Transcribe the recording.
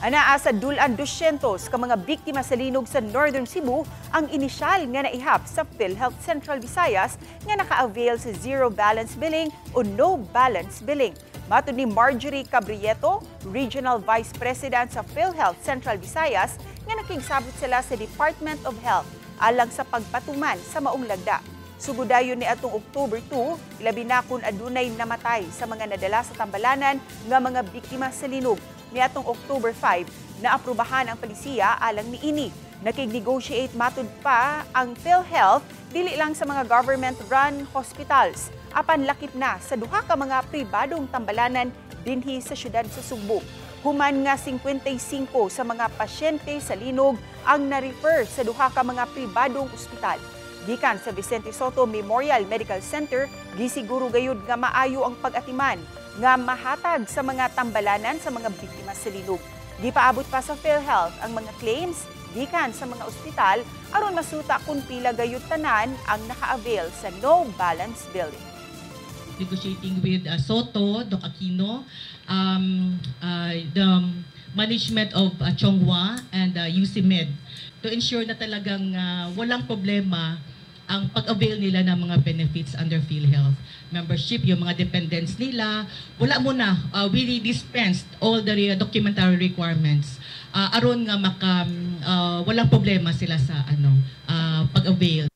Anaa sa dul-an 200 ka mga biktima sa linog sa Northern Cebu ang inisyal nga naihap sa PhilHealth Central Visayas nga naka-avail sa zero balance billing o no balance billing. Matod ni Marjorie Cabrieto, Regional Vice President sa PhilHealth Central Visayas, nga nakigsabot sila sa Department of Health alang sa pagpatuman sa maong lagda. Sugod dayon ni atong October 2, ilabi na kung adunay namatay sa mga nadala sa tambalanan nga mga biktima sa linog. Niadtong October 5, naaprubahan ang palisiya alang niini. Nakig-negotiate matud pa ang PhilHealth dili lang sa mga government-run hospitals, apan lakip na sa duha ka mga pribadong tambalanan dinhi sa syudad sa Sugbo. Human nga 55 sa mga pasyente sa linog ang na-refer sa duha ka mga pribadong ospital. Gikan sa Vicente Sotto Memorial Medical Center, gisiguro gayud nga maayo ang pag-atiman nga mahatag sa mga tambalanan sa mga biktima sa linog. Gipaabot pa sa PhilHealth ang mga claims gikan sa mga ospital aron masuta kung pila gayud tanan ang naka-avail sa no balance billing. Negotiating with Sotto, Doc Aquino, the management of Chong Hua and UC Med to ensure na talagang walang problema ang pag-avail nila ng mga benefits under PhilHealth membership, yung mga dependents nila, wala muna, we dispensed all the documentary requirements aron nga maka walang problema sila sa ano pag-avail.